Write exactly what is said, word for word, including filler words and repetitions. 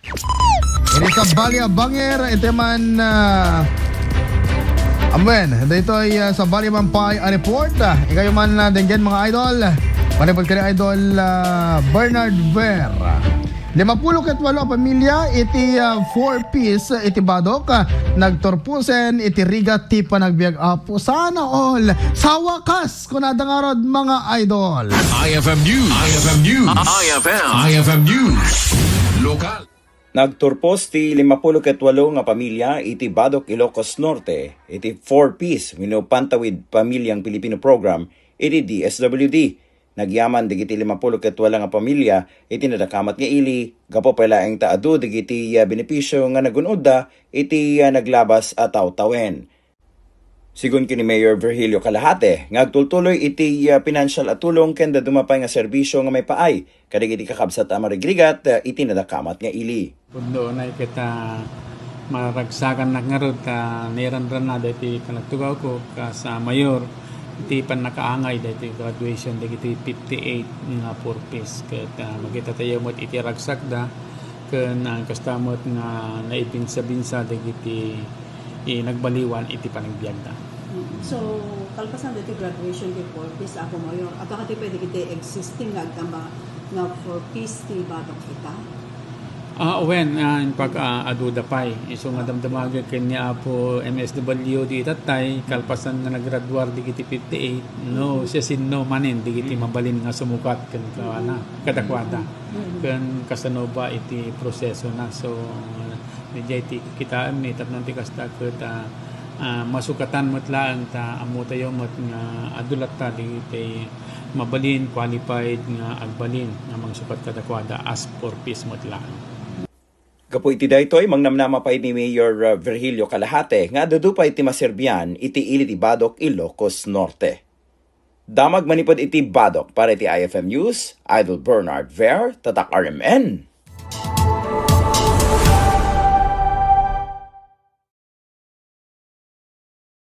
Iti sabali a bangir, iti man, ah, amen. Daytoy, ah, sabali man pay a report. Ah, ikayo man, ah, denggen, mga idol. Manipod kani, Idol, ah, Bernard Ver. Limapulo ket walo a pamilya iti, ah, four Ps iti Badoc, ah, nagturposen iti rigat ti panagbiag, Apo. Sana all. Sa wakas, kunada ngarud, mga idol. I F M News. I F M News. I F M. I F M News. Lokal. Nagturpos ti limapulo ket walo nga pamilya iti Badoc, Ilocos Norte, iti four Ps wenno Pantawid Pamilyang Pilipino Program iti D S W D. Nagyaman dagiti limapulo ket walo nga pamilya iti nadakamat nga ili, gapu pay laeng ta adu dagiti, ah, benepisio nga nagun-odda iti, ah, naglabas a tawtawen. Sigun ken ni Mayor Virgilio Calajate nga agtultuloy iti, ah, pinansial a tulong ken dadduma pay nga serbisio nga maipaay kadagiti kakabsat a marigrigat, ah, iti nadakamat nga ili. Pudno unay ket, ah, mararagsakannak ngarud ta nairanrannada iti panagtugawko kas, ah, mayor iti pannakaangay daytoy graduation dagiti fifty-eight nga four Ps ket, ah, makitatayo met iti ragsakda ken, ah, kasta met nga naibinsa-binsa dagiti i nagbaliwan iti panagbiagda. Mm. So, kalpasan daytoy graduation ti four Ps, Apo Mayor, adda kadi pay dagiti existing nga agtambal nga four Ps ti Badoc ita? Ah, wen, ah, in fact, ah, aduda pay. Isu nga damdamagek ken ni Apo M S W D itattay, kalpasan nga naggraduar dagiti fifty-eight, no, siasino manen dagiti mabalin nga sumukat ken kuana, kadakuada. Ken kasano ba iti prosesona. So, Diay ti kitaenmi tapno ti kasta ket, ah, ah, masukatan met laeng ta ammotayo met nga adu latta dagiti mabalin, qualified nga agbalin nga mangsukat kadakuada as four Ps met laeng. Gapu iti daytoy, mangnamnama pay ni Mayor, ah, Virgilio Calajate nga adu pay ti maserbian iti ili ti Badoc, Ilocos Norte. Damag manipud iti Badoc para iti I F M News, Idol Bernard Ver, Tatak R M N.